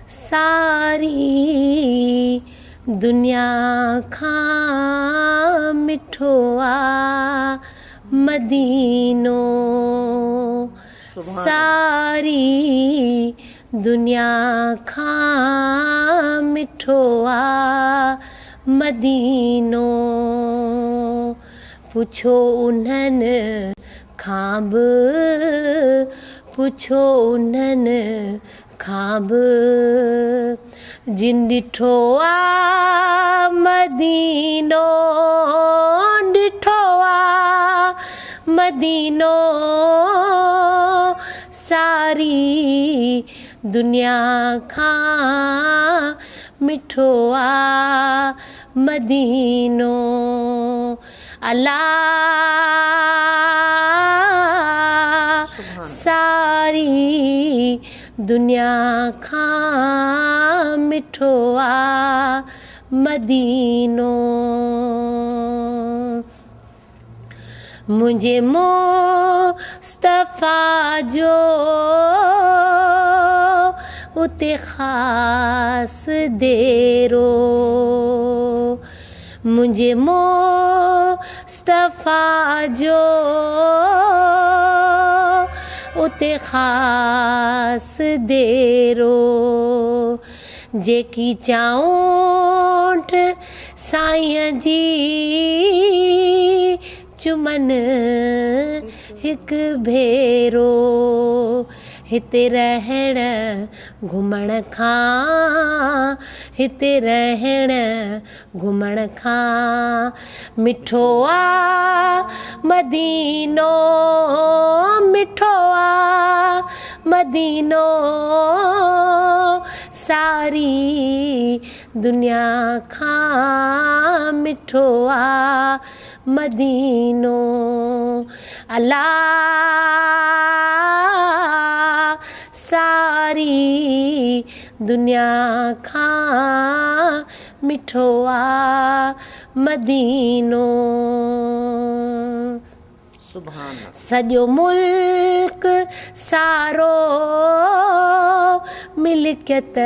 ساري دنيا کان مٺو آ مدينو. ساري دنيا کان مٺو آ مدينو. پڇو انهن کان به، پڇو انهن کان به، جن ڏٺو آ مدينو، ڏٺو آ مدينو. ساري دنيا کان مٺو آ مدينو. الله، ساري دنيا کان مٺو آ مدينو. منهنجي مصطفيٰ جو اتي خاص ديرو، منهنجي مصطفيٰ جو اتي خاص ديرو. جيڪي چانئٺ سائينءَ جي چمن هڪ ڀيرو، هتي رهڻ گهمڻ کان، هتي رهڻ گهمڻ کان مٺو آ مدينو، مٺو آ مدينو. ساري دنيا کان مٺو آ مدينو. الله، ساري دنيا کان مٺو آ مدينو. سڄو ملڪ سارو ملڪيت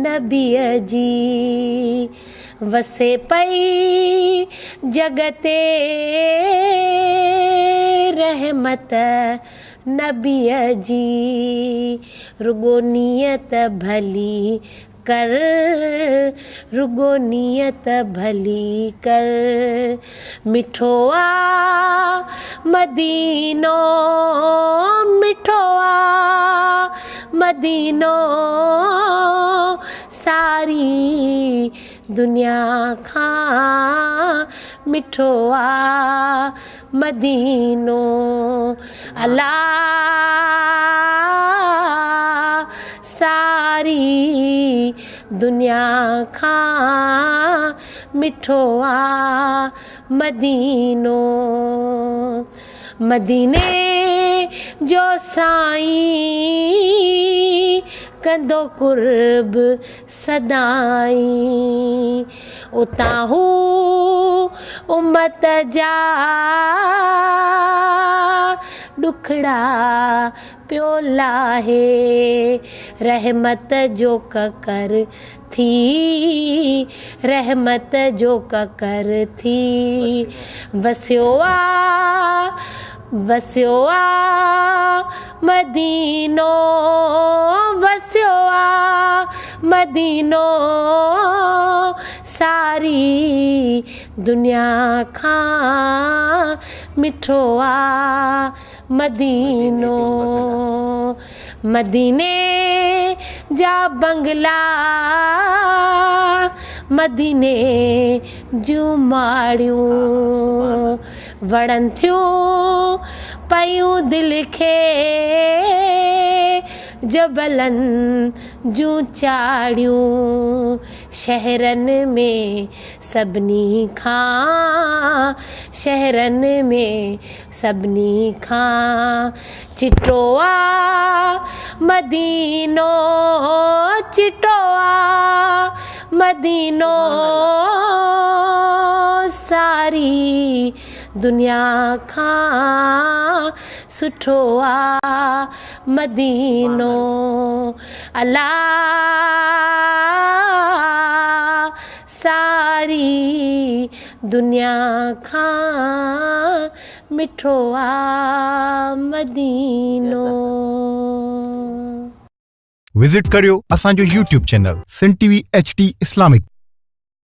نبيءَ جي، وسي پئي جڳ تي رحمت نبيءَ جي. رڳو نيت ڀلي ڪر، رڳو نيت ڀلي ڪر، مٺو آ مدينو، مٺو آ مدينو. ساري دنيا کان مٺو آ مدينو. الله، ساري دنيا کان مٺو آ مدينو. مديني جو سائين ڪندو قرب سدائين، اتان هو امت جا ڏکڙا پيو لاهي. رحمت جو ڪڪر ٿي، رحمت جو ڪڪر ٿي وسيو آ، وسيو آ مدينو، وسيو آ مدينو. ساري دنيا کان مٺو آ مدينو. مديني جا بنگلا، مديني جون ماڙيون، وڻن ٿيون پيون دل کي جبلن جون چاڙهيون. شهرن ۾ سڀني کان، شهرن ۾ سڀني کان چٽو آ مدينو، چٽو آ مدينو. ساري دنيا کان سٺو آ مدينو. الله، ساري دنيا کان مٺو آ مدينو. وزٽ ڪريو اسان جو YouTube channel Sindh T V H D Islamic.